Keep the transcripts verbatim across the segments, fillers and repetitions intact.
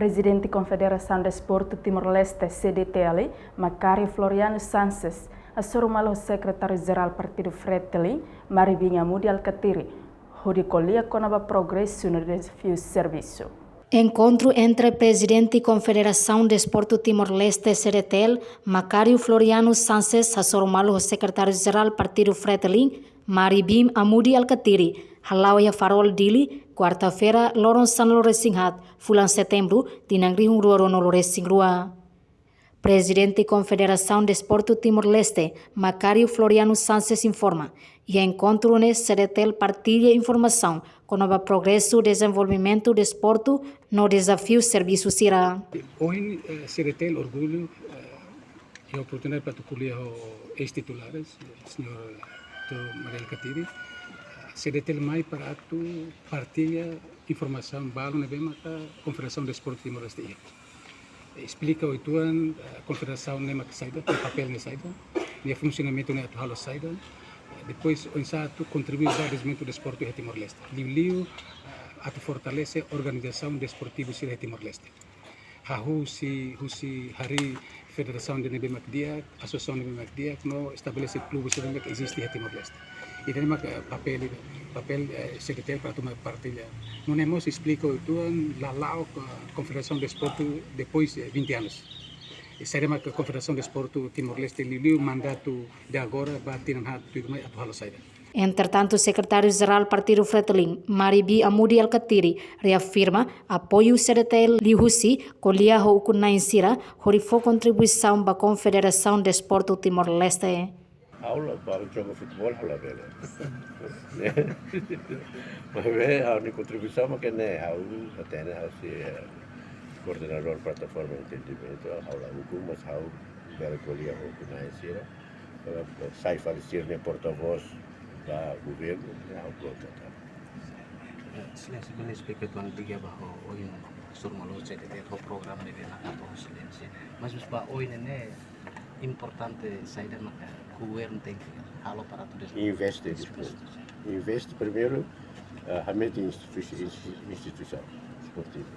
Prezidente Konfederasaun Desportu Timor-Leste, C D T L, Macário Floriano Sanches, hasoru malu ho Sekretáriu Jerál Partidu Fretilin, Mari Bin Amudi Alkatiri, hodi ko'alia kona-ba progresu no dezafiu servisu. Enkontru entre Prezidente Konfederasaun Desportu Timor-Leste, C D T L, Macário Floriano Sanches, hasoru malu ho Sekretáriu Jerál Partidu Fretilin, Mari Bin Amudi Alkatiri, hala'o iha Farol, Dili, kuarta-feira, loron sanulu-resin-haat, fulan Setembru, tinan rihun rua rua-nulu-resin-rua. Prezidente Konfederasaun Desportu Timor-Leste, Macário Floriano Sanches, informa, iha enkontru ne'e C D T L partilla informasaun kona-ba progresu dezenvolvimentu desportu no dezafiu servisu sira. Ohin, eh, C D T L orgullu, eh, iha oportunidade para atu ko'alia ho eis-titulares, señór Doutór Mari Alkatiri, eh, C D T L mai para atu partilla informasaun balu ne'ebé maka Konfederasaun Desportu Timor-Leste iha. Esplika uitoan, eh, konfederasaun ne'e mak saida, papél ne'e saida, nia funsionamentu ne'e atu halo saida, eh, depois oinsá atu kontribui ba dezenvolvimentu desportu iha Timor-Leste. Liuliu, eh, atu fortalese organizasaun desportivu sira iha Timor-Leste. Hahú husi, husi harii federasaun ida ne'ebé mak di'ak, asosiasaun ne'ebé mak di'ak, no estabelese klubes ne'ebé mak eziste iha Timor-Leste. Ida-ne'e mak, eh, papél, papél, eh, C D T L para atu mai partilla. Nune'e mós esplika uitoan lala'ok, eh, Konfederasaun Desportu depois, eh, vinte anos. I saida mak Konfederasaun Desportu Timor-Leste liuliu mandatu de agora ba tinan haat tuirmai atu halo saida. Entretantu, Sekretáriu Jerál Partidu Fretilin, Mari Bin Amudi Alkatiri, reafirma apoiu C D T L liuhusi ko'alia ho ukun-na'in sira hodi fó kontribuisaun ba Konfederasaun Desportu Timor-Leste. Ha'u la, para joga futeból ha'u labele. Maibé ha'u-nia kontribuisaun mak ne'e, ha'u hatene ha'u sei, eh, koordenadór plataforma entendimentu, ha'u la ukun, mas ha'u bele ko'alia ho ukun-na'in sira. Para sai fali sira-nia porta-voz ba governu, ne'e ha'u prontu. Eh, Exelénsia, bele esplika uitoan liga ba ho ohin hasoru malu ho C D T L ho programa ne'ebé mak atu ho Exelénsia. Mas, mas ba oin ne'e importante saida maka governu tenke halo para atu dezenvolve. Investe desportu. Investe primeiru, eh, hametin institui-, instituisaun desportiva.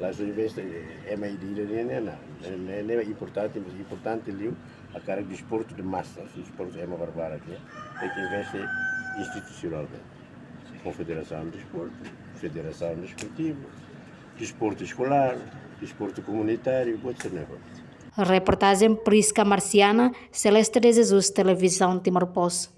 La'ós investe, eh, ema ida-idak ne'e, ne'e, ne'e, ne'e, ne'e importante, mas importante liu hakarak desportu de masa, desportu ema barbarak ne'e, tenke investe institusionalmente. Konfederasaun Desportu, Federasaun Desportiva, desportu eskolár, desportu komunitáriu, buat sira-ne'e. Reportajen Prisca Marciana, Celeste de Jesus, Televizaun Timor Post.